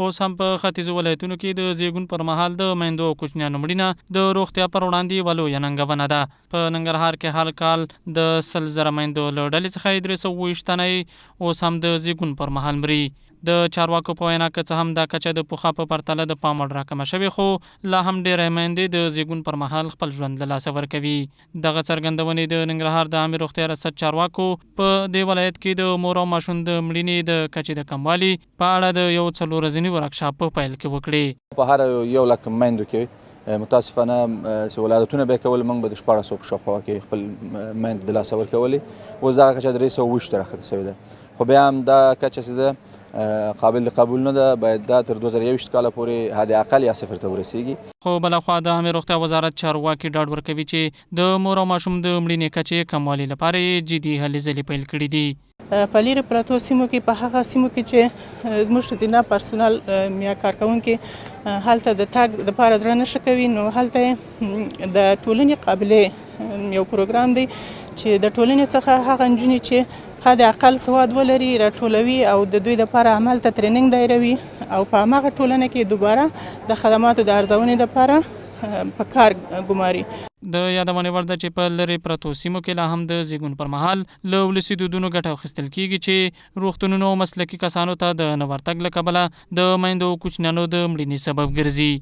اوس هم په ختیځو ولایتونو کې د زیږون پر مهال د میندو او کوچنیانو مړینه د روغتیا پر وړاندې یوه لویه ننګونه ده. په ننګرهار کې هر کال د 100,000 میندو له ډلې څخه یې 327 تنه یې اوس هم د زیږون پر مهال مري. د چارواکو په وینا که څه هم دا کچه د پخوا په پرتله د پام وړ راکمه شوې خو لا هم ډېری میندې د زیږون پر مهال خپل ژوند له لاسه ورکوي. دغه څرګندونې د ننګرهار د عامې روغتیا ریاست چارواکو په دې ولایت کې د مور او ماشوم د مړینې د کچې د کموالي په اړه د یو څلور ورځني ورکشاپ په پیل کې وکړې. په هر یو لک میندو کې متاسفانه چې ولادتونه به کول، موږ به د 1600 په شاوخوا کې خپل میند د لاسه ورکولې. اوس دغه کچه 327 ته راښکته شوې ده، خو بیا هم دا کچه چې ده قابل د قبول نه ده، باید دا تر 2021 کاله پورې حد اقل یا صفر ته ورسیږي. خو بل خوا د عامې روغتیا وزارت چارواکي ډاډ ورکوي چې د مور او ماشوم د مړینې کچې کموالي لپاره یې جدي هلې ځلې پیل کړې دي. په لیرې پرتو سیمو کې، په هغه سیمو کې چې زموږ ښځینه پرسونل یا کارکوونکي هلته د تګ دپاره زړه نه ښه کوي، نو هلته د ټولنې قابلې یو پروګرام دی چې د ټولنې څخه هغه نجونې چې حد اقل سواد ولري راټولوي او د دوی لپاره هملته تریننګ دایروي او په هماغه ټولنه کې دوباره د خدماتو د ارزونې لپاره په کار ګماري. د یادونې وړ ده چې په لرې پرتو سیمو کې لا هم د زیږون پر مهال له ولسي دودونو ګټه اخیستل کېږي چې روغتونونو او مسلکي کسانو ته د نه ورتګ له کبله د میندو او کوچنیانو د مړینې سبب ګرځي.